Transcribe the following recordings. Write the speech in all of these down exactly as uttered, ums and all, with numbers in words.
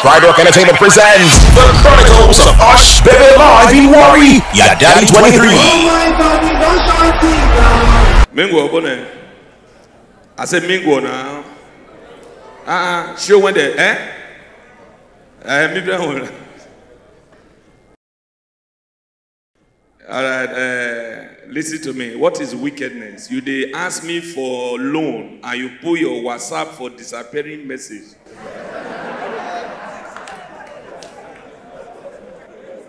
Pride Rock Entertainment presents The Chronicles of Osh Baby Live in Warri, Yadadi twenty-three. Oh my God, you don't shout it down. Mingo, Obone. I said Mingo now. Uh-uh. Show when they, eh? Eh, mi fẹ́ wọn. All right, uh, listen to me. What is wickedness? You dey ask me for loan and you put your WhatsApp for disappearing message.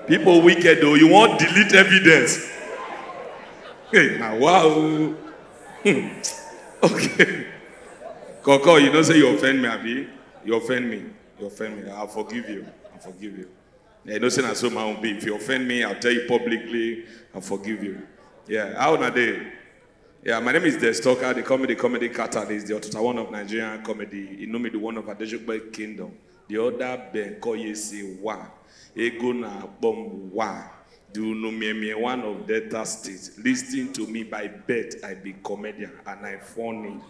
People wicked though. You wan delete evidence. Hey, now wow. Hmm. Okay. Koko, you know say you offend me, abi? You offend me. You offend me. I'll forgive you. I'll forgive you. Yeah, you know say na so my own be. If you offend me, I'll tell you publicly, I'll forgive you. Yeah, how una dey? Yeah, my name is Des Talker. They call me the comedy catalyst, the Otota one of Nigerian comedy. You know me, the one of Adejope Kingdom. The other Ben Koyesi one. Ego na Bom one. Do you know me, me one of Delta State? Listen to me by birth, I be comedian and I funny.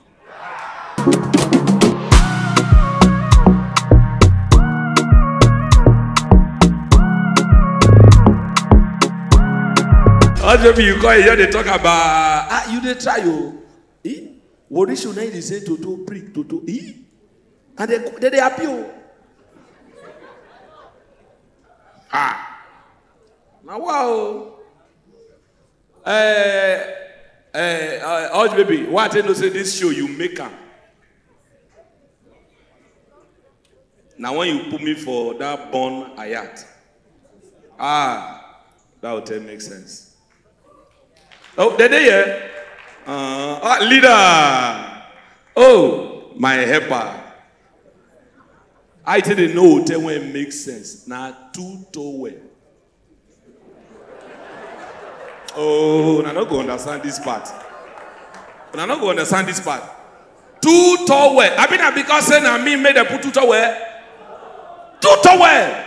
All the people you call here, they talk about, ah, you dey try o. Eh? Worry should not dey say toto prick toto. Eh? And they they dey happy o. Ah. Now wow. Eh, eh, uh, Hodge baby, what I tell you say this show you make am. Now when you put me for that born ayat, ah, that hotel makes sense. Oh, they dey here. Uh, ah, leader. Oh, my helper. I tell you no hotel when it makes sense. Now two towel. Oh, una no go understand this part. Una no go understand this part. Two towel. I mean, na because say na me make dem put two towel. Two towel.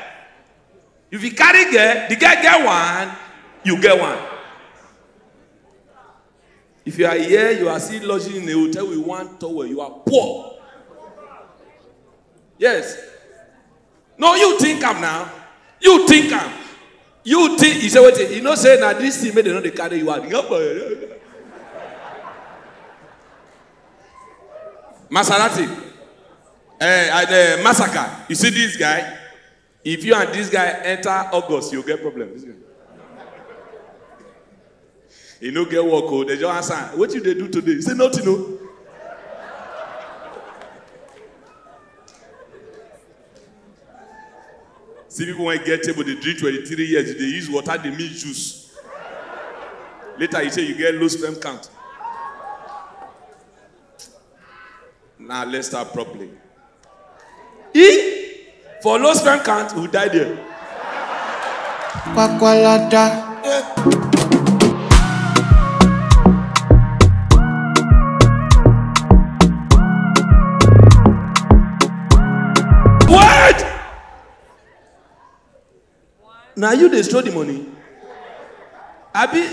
If you carry girl, the girl get one, you get one. If you are here, you are still lodging in a hotel with one towel, you are poor. Yes. No, you think am now. You think am. You think, you say, wait, you know say na this thing make dem no dey carry you out. Maserati. Eh, uh, Massacre. You see this guy? If you and this guy enter August, you get problem. This guy. You no get work, oh, they just answer. What you dey do today? You say nothing, no. See people when get table, they drink twenty-three years, they use water, they make juice. Later, you say you get low sperm count. Now let's start properly. He for low sperm count who died there. Kwakwalata. What? Now you destroy the money. Abi,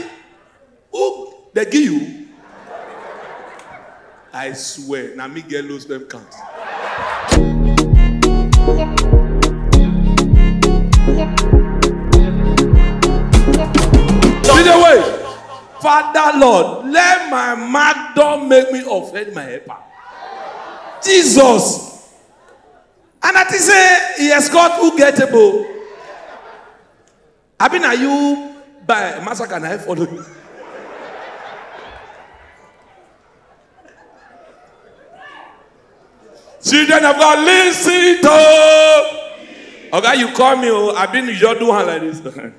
who they give you? I swear, now me get low sperm count. By the way, Father Lord, let my mouth don't make me offend my helper. Jesus. And I think say he escort who get able. I been are you by Massacre and I follow you. Children of God, listen to. Okay, you call me. Oh, I been you just do one like this. Ay,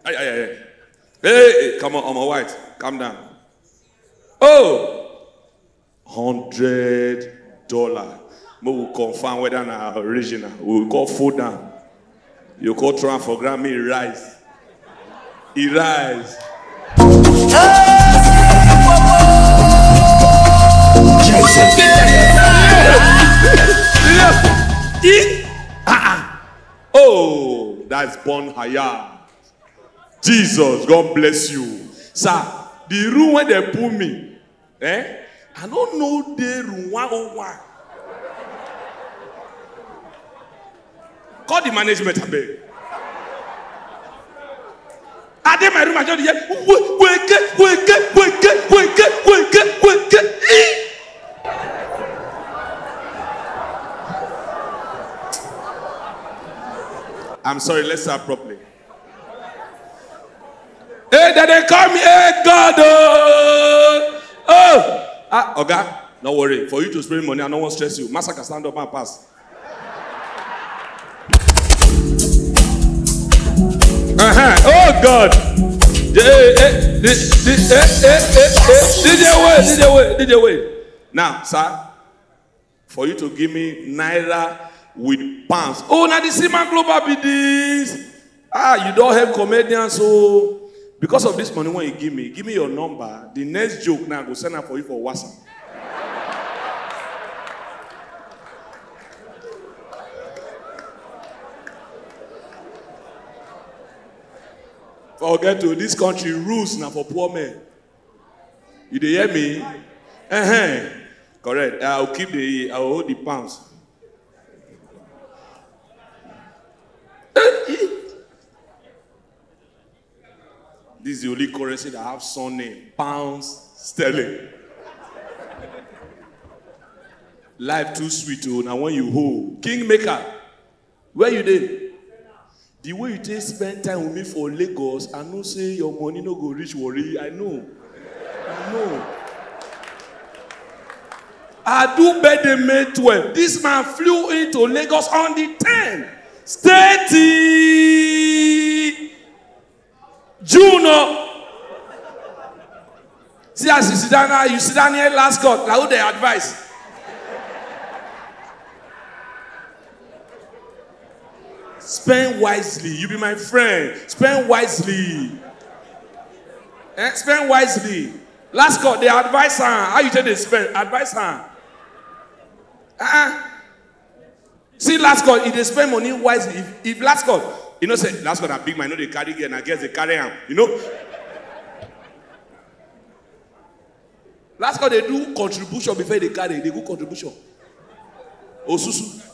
ay, ay, ay. Hey, hey, come on, I'm a white. Calm down. Oh, hundred dollar. We will confirm whether na original. We will call food down. You call transfer Grammy rice. He rise. He, ah, ah. Oh, that's born higher. Jesus, God bless you. Sir, the room where they put me, eh? I don't know the room one oh one. Call the management, abeg. I dey my room, I just dey hear, "Weke, weke, weke, weke, weke, weke." I'm sorry, let's start properly. Hey, dem dey call me, hey, God, oh. Oh. Ah, Oga, no worry. For you to spend money, I no wan stress you. Massacre, stand up and pass. Uh-huh. Oh, God. Hey, hey, di-, di-, hey, hey, hey, hey. D J, wait, D J, wait, D J, wait. Now, sir, for you to give me naira with pounds. Oh, na the Seaman Global be this. Ah, you don help comedians, so because of this money wey you give me, give me your number. The next joke now, I go send am for you for WhatsApp. Forget to, this country rules na for poor men. You dey hear me? Uh-huh. Correct. I'll keep the, I'll hold the pounds. This is the only currency that have surname, pounds sterling. Life too sweet, oh, na when you hold. Kingmaker, where you dey? The way you take spend time with me for Lagos, I know say your money no go reach Warri. I know. I know. I do birthday May twelve. This man flew into Lagos on the ten. Stay till June, oh. See as you sit down now, you sit down here last court. Like who dey advise? Spend wisely. You be my friend. Spend wisely. Eh? Spend wisely. Last court, dey advise am. How you take dey spend? Advise am. Uh-uh. See, last court, if dey spend money wisely, if, if last court, you know say last court na big man, no dey carry girl, na girls dey carry am, you know. Last court dey do contribution before dey carry, dey go contribution. Osusu.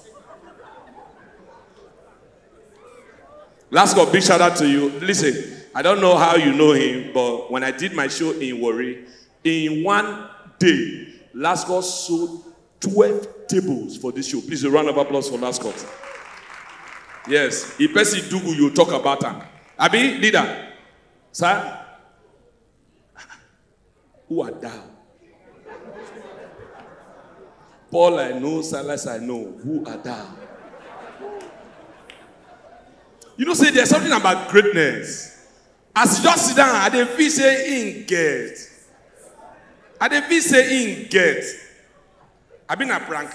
Last court, big shout out to you. Listen, I don't know how you know him, but when I did my show in Warri, in one day, last court sold twelve tables for this show. Please, a round of applause for last court. Yes, if person do good, you talk about am. Abi, leader, sir, who art thou? Paul I know, Silas I know, who art thou? You know say there's something about greatness. As you just sit down, I dey feel say him get. I dey feel say him get. Abi na prank.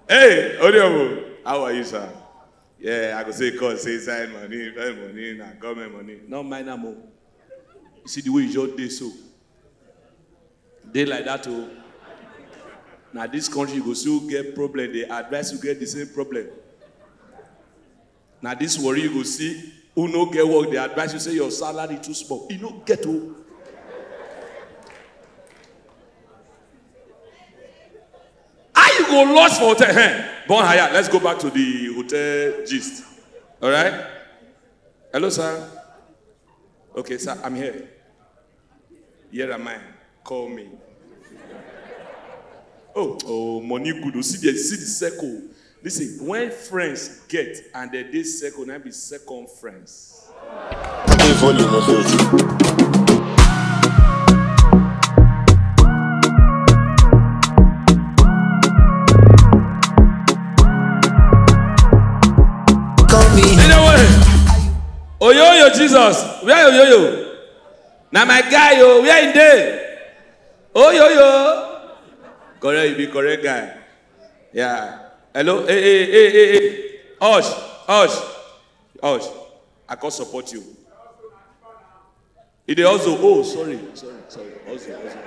Hey, Odiobo, how are you, sir? Yeah, I go say, cause say sign money, sign money, na government money. No mind am o. You see the way you just dey so. Dey like that o. Na this country you go still get problem, dey advise you get the same problem. Na this Warri you go see, who no get work, dey advise you say your salary too small. E no get o. How you go lodge for hotel? Hey, bonhaya, let's go back to the hotel gist. All right? Hello, sir. Okay, sir, I'm here. Here am I. Call me. Oh, oh, money good. Oh, see the, see the circle. Listen, when friends get and they dey circle, na be second friends. If only no fit. Anyway, Oyoyo Jesus, where Oyoyo? Na my guy, oh, where him dey? Oyoyo. Correct, you be correct guy. Yeah. Hello, hey, hey, hey, hey, hey. Hush, hush, hush. I can't support you. E dey also, oh, sorry, sorry, sorry. Also, also.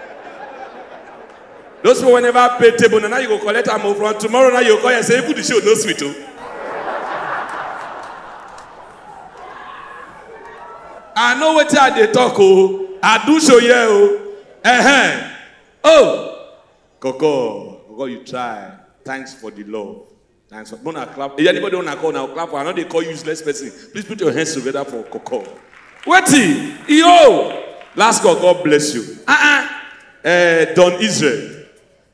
Those people wey never pay table, na now you go collect am o. From tomorrow now you go call and say, even the show no sweet o. I know wetin I dey talk o. I do show here o. Uh-huh. Oh, Koko, Koko, you try. Thanks for the love. Thanks for, wanna clap. If anybody wanna call now, clap for. I know they call useless person. Please put your hands together for Koko. Wetin? Yo! Last call, God bless you. Uh-uh. Eh, Don Israel.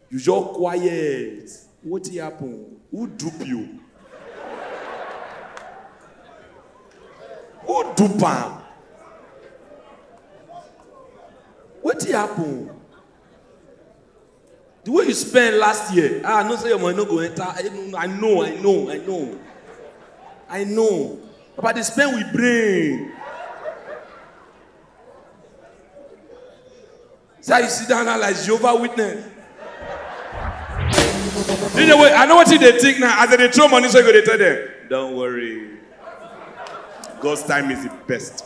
You just quiet. Wetin happen? Who dupe you? Who dupe am? Wetin happen? The way you spend last year, ah, I know say your money no go enter. I know, I know, I know, I know. I know. Papa, they spend with brain. So you sit down now like Jehovah Witness. You know what? I know what they think now. As they throw money, so you go to tell them, "Don't worry. God's time is the best."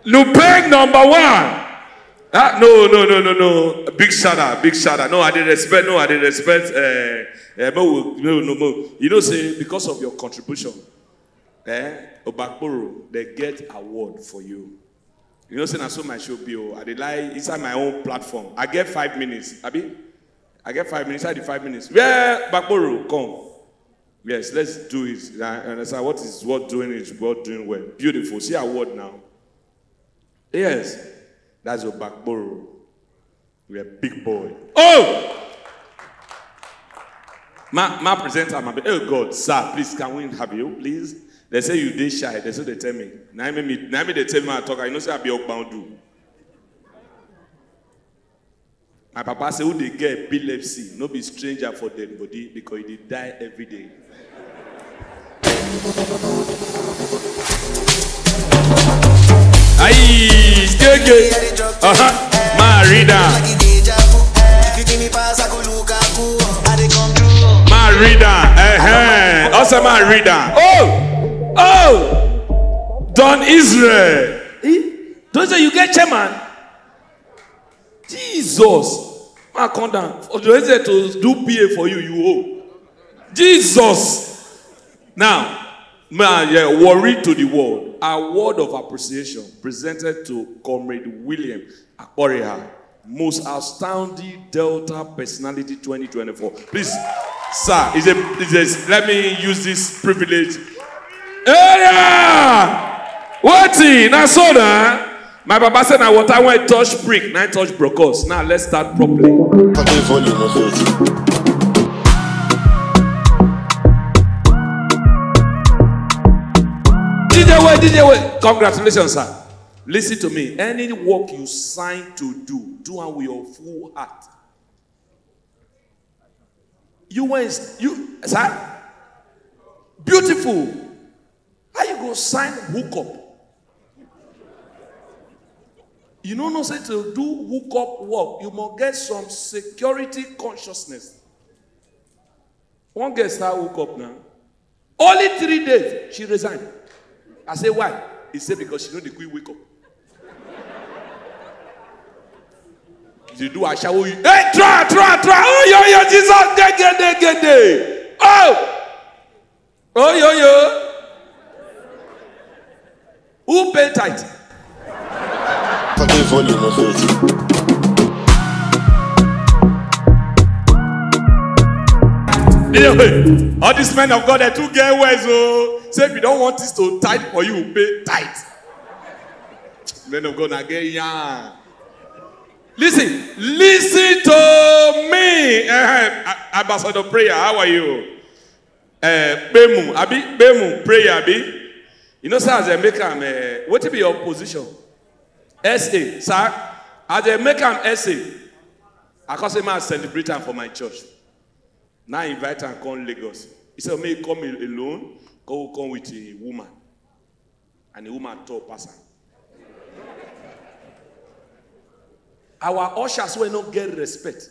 Lupeng number one. Ah, no, no, no, no, no. Big shout out, big shout out. No, I dey respect, no, I dey respect. Uh, uh, no, no, no, no. You know, say because of your contribution, eh, Obakporo, they get award for you. You know, say na so my show be. Oh, I dey lie inside my own platform. I get five minutes. Abi, I get five minutes. Inside the five minutes, where Bakporo come? Yes, let's do it. I understand what is what doing is what doing well. Beautiful. See award now. Yes, that's your Bakporo. You're a big boy. Oh! My, my presenter, my, oh God, sir, please, can we have you, please? They say you dey shy. They say they tell me. Now me, now me they tell me I talk. I know say I be Ogbound. My papa say who dey get epilepsy, no be stranger for dead body because he dey die every day. Ayi, gege. Uh-huh. Marida. Marida. Uh-huh. Also Marida. Oh! Oh! Don Israel. Eh? Don Israel, you get chairman? Jesus! Man, come down. For the reason to do P A for you, you owe. Jesus! Now, man, yeah, worry to the world. Award of appreciation presented to Comrade William Akporiha, most outstanding Delta personality twenty twenty-four. Please, sir, is a, is a, let me use this privilege. Hey, yeah! Wetin? Na so na. My papa say na water wey touch brick, na touch brokos. Now let's start properly. Put the volume of it. D J Way, D J Way. Congratulations, sir. Listen to me. Any work you sign to do, do am with your full heart. You went, you, sir? Beautiful. How you go sign hookup? You no know say to do hookup work, you must get some security consciousness. One girl start hookup now. Only three days, she resigned. I say, "Why?" He said, "Because she no dey quick wake up." You do ashawo, you, hey, try, try, try. Oh, yo, yo, Jesus, gege, gege, gege. Oh! Oh, yo, yo. Who pay tithe? Put the volume of it. Anyway, all these men of God, they too get wise. Oh, say if you don't want this to tithe for you, pay tithe. Men of God, I get young. Listen, listen to me. Eh, eh, Ambassador Prayer, how are you? Eh, Bemu, abi Bemu, Prayer, abi. You know, sir, as they make am, eh, what be your position? S A, sir. As they make am S A, I come say, "Man, celebrate am for my church." Now I invite am come Lagos. He said, "May he come al-, alone, come, come with a woman." And the woman tall pass am. Our ushers wey no get respect.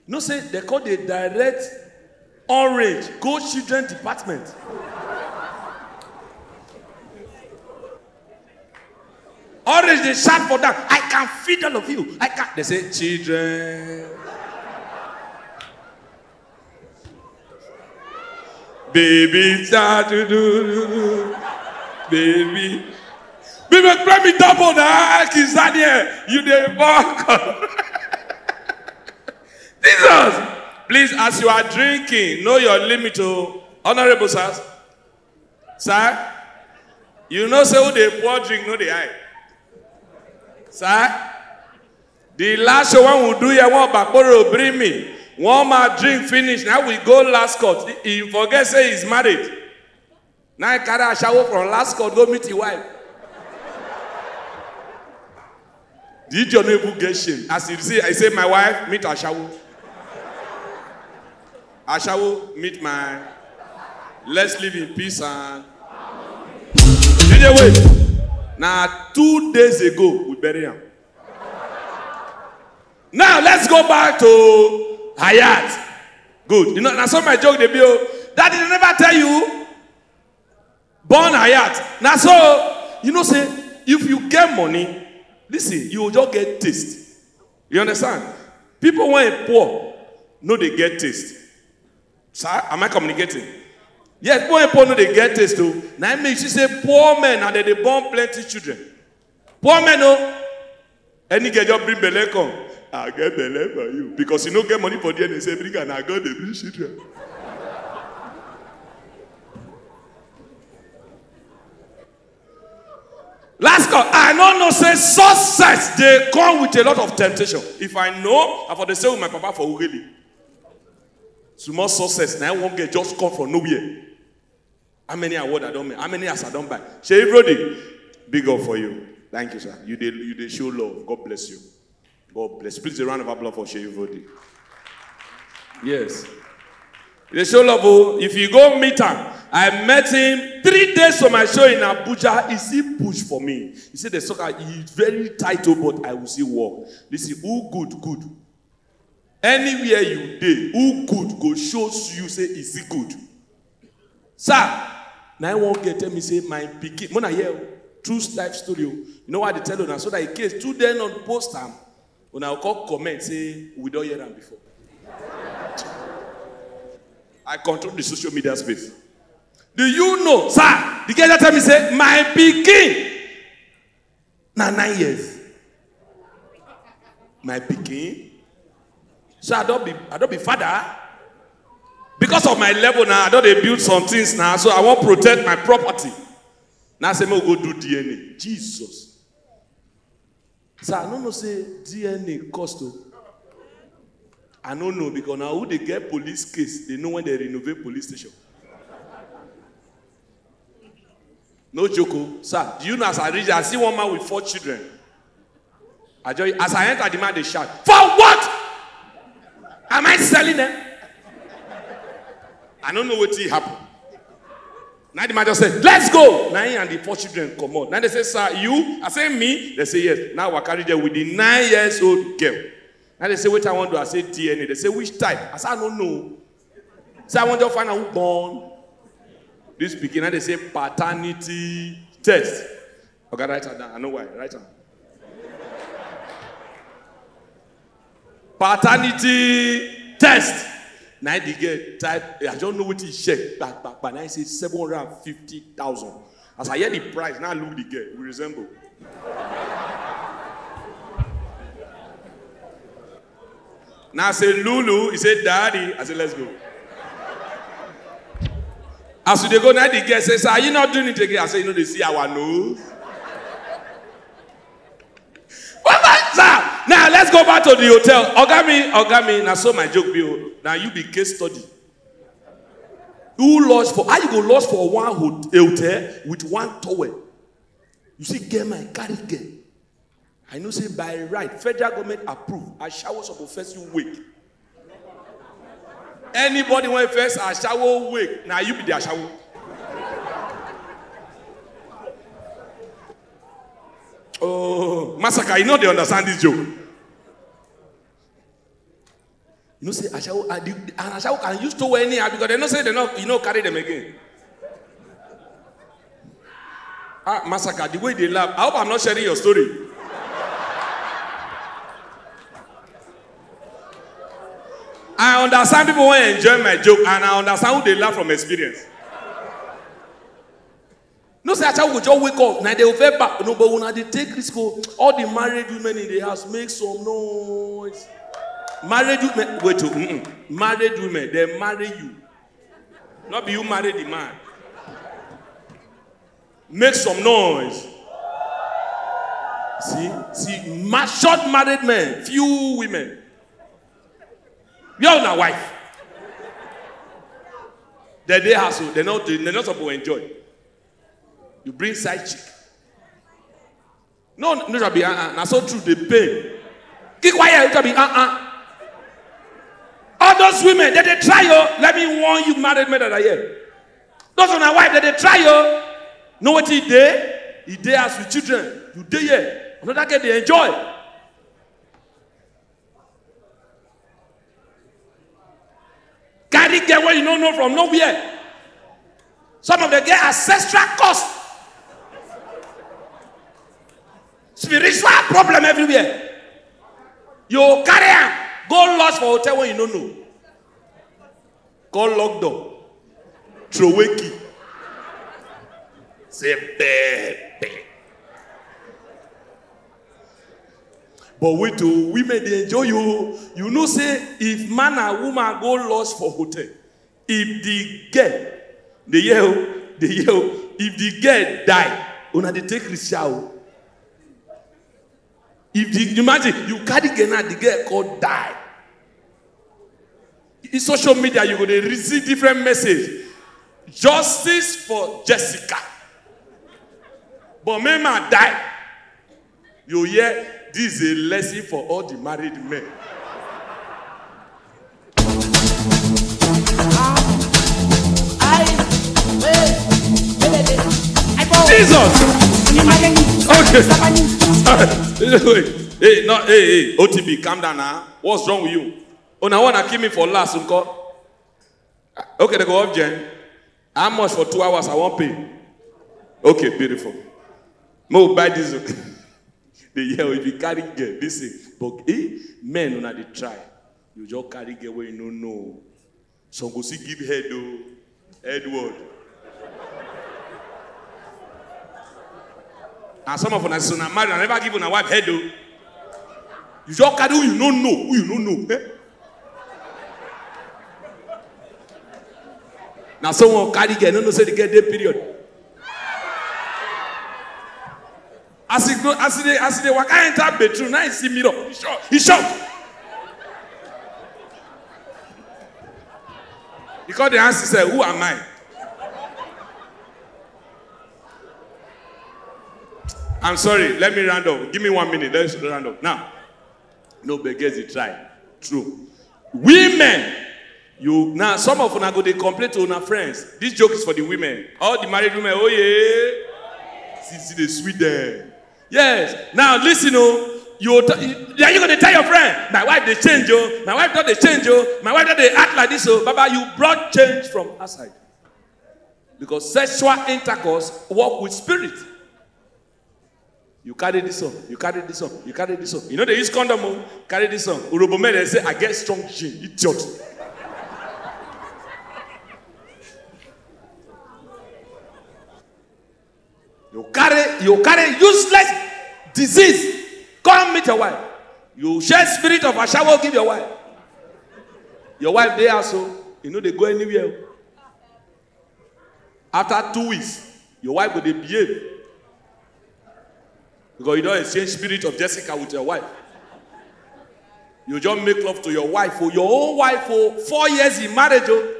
No say they call the direct orange go children department. Orange dey shout for them. "I can feed all of you. I can." They say, "Children." Baby, start to do, do, do. Baby. Be make play me double na, Kizanie, you dey fuck. Jesus, please, as you are drinking, know your limit, oh. Honorable sirs, sir, you know say who dey pour drink no dey hide. Sir, the last show when we do here, one Bakporo bring me, one man drink finish, now we go last court. He forget say he's married. Now he carry ashawo from last court, go meet his wife. The idiot no even get shame. As he say, I say, my wife, meet ashawo. Ashawo, meet my. Let's live in peace and. D J, wait. Now, two days ago, we bury him. Now, let's go back to Hayat. Good. You know, that's what my joke they be. Oh. Daddy, they never tell you. Born Hayat. Now, so, you know, say, if you get money, listen, you will just get taste. You understand? People when poor, no, they get taste. Sir, am I communicating? Yes, poor people no dey get taste o. Na im make you see say poor men and dem dey born plenty children. Poor men o, any girl just bring belle come, I get belle for you because you no get money for D N A. Say bring am, na God dey bring children. Last call, I no know say success dey come with a lot of temptation. If I know, I for dey stay with my papa for Ughelli. Small success, na one girl just come from nowhere. How many award I don make? How many house I don buy? Shey Brody, big up for you. Thank you, sir. You dey you dey show love. God bless you. God bless. Please, a round of applause for Shey Brody. Yes. They show love. Oh, if you go meet him, I met him three days for my show in Abuja. He still push for me. He said the soccer is very tight, oh, but I will still work. Listen, who good, good. Anywhere you dey, who good go show you say is it good. Sir, na one girl tell me say my pikin, mona here, true life story. Oh. You know why they tell una so that in case two day not post am, una go come comment say we don hear am before. I control the social media space. Do you know, sir? The girl that tell me say my pikin na nine years. My pikin. So I don't be I don't be father. Because of my level now, I don't dey build some things now. So I wan protect my property. Now say me go do D N A. Jesus. So I don't know say D N A cost o. I don't know because now who they get police case, they know when they renovate police station. No joke, oh. Sir. Do you know as I reach, I see one man with four children. I just, as I enter, the man they shout, "For what? Am I selling them?" I don't know what happened. Now the man just said, "Let's go." Now he and the four children come out. Now they say, "Sir, you?" I say, "Me." They say, "Yes." Now I carry them with the nine years old girl. Now they say, "What I want to do?" I say, "D N A." They say, "Which type?" I say, "I don't know." Say, "I want to find out who born this pikin." Now they say, "Paternity test." Okay, write am down. I know why. Write am. Paternity test. Now the girl type, I don't know what he check. But, but, but now he say seven hundred and fifty thousand. As I hear the price, now look the girl. We resemble. Now I say, "Lulu." He said, "Daddy." I said, "Let's go." As we dey go, now the girl says, "Are you not doing it again?" I said, "You know, they see our nose." What was that? Now let's go back to the hotel. Ogami, Ogami, now so my joke be. Oh. Now you be case study. Who lodge for? How you go lodge for one hot- hotel with one towel? You see, get my carry girl. I know say by right, federal government approve. Ashawo suppose first you wake. Anybody when first ashawo wake, now you be the ashawo. Oh, Masaka, you know they understand this joke. You know say ashawo, and the- and ashawo can use to anyhow because they know say they no, you know, carry them again. Ah, Masaka, the way they laugh, I hope I'm not sharing your story. I understand people when enjoy my joke, and I understand who they laugh from experience. No say, "Acha, we go just wake up." Now they over back. No, but una dey take risk o. All the married women in the house, make some noise. Married women, wait o, mm-mm. Married women, they marry you. Not be you marry the man. Make some noise. See, see, ma-, short married men, few women. Where una wife? They dey house o, they not, they not supposed to enjoy. You bring side chick. No, no, shall be uh-uh. Na so true, they pay. Keep quiet, shall be uh-uh. All those women, they, they try you. Let me warn you, married men that are here. Those on my wife, that they try you. Know what he dey? He dey as with children. You dey here. Another girl, they enjoy. Carry girl where you don't know from nowhere. Some of them get ancestral curse. Spiritual problem everywhere. You carry am, go lost for hotel when you don't know. Call lock door. Throw away key. Say, "Baby." But wait o, women dey enjoy you. You know say if man and woman go lost for hotel, if the girl, dey hear o, dey hear o, if the girl die, una dey take risk sha o. If the, imagine, you carry girl now, the girl call die. In social media, you go dey receive different message. "Justice for Jessica." But make man die. You hear, this is a lesson for all the married men. Jesus! Okay. Sorry. Hey, no, hey, hey, O T B, calm down now. What's wrong with you? Una wanna kill me for last, nko? Okay, they go up, Jen. How much for two hours I won't pay? Okay, beautiful. Mo buy this. The year if you carry girl, this thing. But eh, men una dey try. You just carry girl where you no know. Some go see give head o. Edward. And some of una, so na married, I never give una wife head o. You just carry who you no know, who you no know. Eh? Now someone carry girl, no know say the girl dey period. As he go, as he dey, as he dey waka enter bedroom, now he see mirror. He shock. He shock. Because the answer said, "Who am I?" I'm sorry. Let me round up. Give me one minute. Let's round up now. No, but girls, they try. True. Women, you now, some of una go dey complain to una friends. This joke is for the women. All the married women, oh yeah. See, see the sweet there. Yes. Now listen, oh, you t- you- are you gonna tell your friend, "My wife dey change, oh, my wife not dey change, oh, my wife not dey act like this, oh, Baba, you brought change from outside." Because sexual intercourse work with spirit. You carry this one, you carry this one, you carry this one. You know they use condom, oh, carry this one. Urobo men, they say, "I get strong gene, idiot." You carry, you carry useless disease. Come meet your wife. You share spirit of ashawo, give your wife. Your wife dey house, so you know they go anywhere. After two weeks, your wife go dey behave. Because you don't exchange spirit of Jessica with your wife. You just make love to your wife, oh, your own wife, oh, four years in marriage, oh.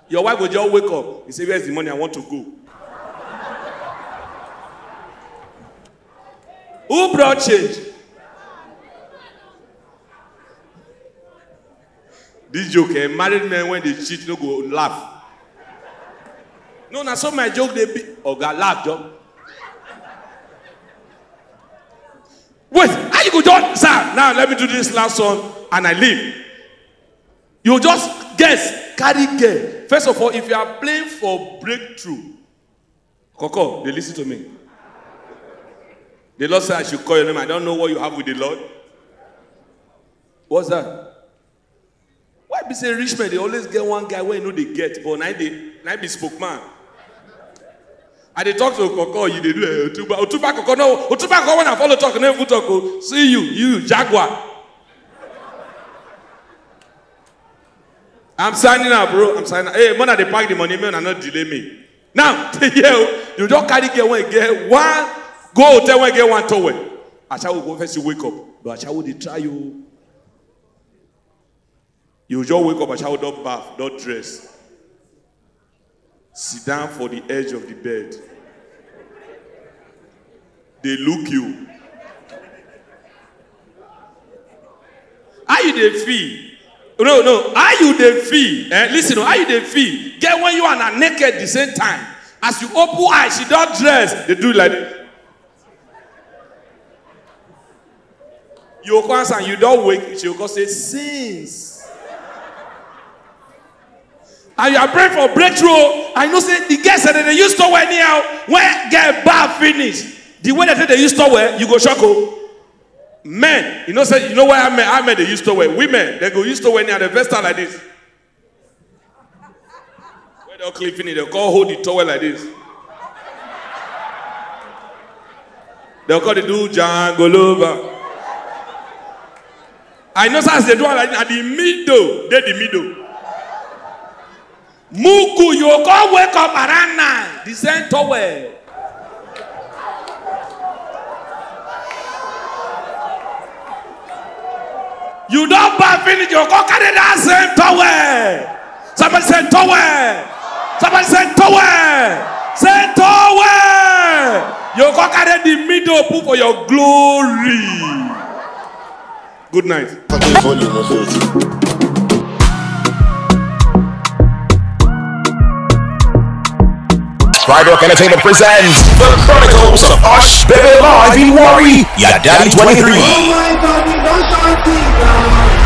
Your wife will just wake up. He say, "Where's the money? I want to go." Who brought change? This joke, eh? Married men, when they cheat, no go laugh. No, na so my joke dey be. Oga, laugh, John. Wait, how you go, John? Sir, now let me do this last one and I leave. You just guess, carry girl. First of all, if you are playing for breakthrough, Koko, they listen to me. The Lord said I should call your name. I don't know what you have with the Lord. What's that? Why be say rich men, they always get one guy where you know they get, but now they now be spokesman. I dey talk to Koko, you dey do eh, Otuba. Otuba Koko, no, Otuba Koko, when I follow talk, no even talk. Oh. See you, you, Jaguar. I'm signing out, bro. I'm signing out. Hey, man, they pack the money, man, and not delay me. Now, yeah, you just carry get one, get one, go hotel, one, get one towel. Ashawo go first, you wake up. But Ashawo, they try you. You just wake up, Ashawo, don't bath, don't dress. Sit down for the edge of the bed. They look you. How you dey feel? No, no. How you dey feel? Eh? Listen, oh, how you dey feel? Get when you are naked the same time. As you open eye, she don't dress. They do like this. You go answer, you don't wake. She go say, since. And you are praying for breakthrough. I know say the girls that they used to wear anyhow, when get bar finish, the way that they used to wear, you go shock. Oh. Men, you know say, you know why men, how men they used to wear? Women, they go used to wear anyhow, the vest like this. When they clean finish, they call hold the towel like this. They call the do jangolova. I know as they do am like this, at the middle, they the middle. Muku, you go come wake up around nine, the same towel. You don't buy finish, you go carry that same towel. Somebody say towel. Somebody say towel. Say towel. You go carry the middle put for your glory. Good night. Volume of it. Rock Entertainment presents The Chronicles of Osh Baby Live in Warri, Yadadi twenty-three.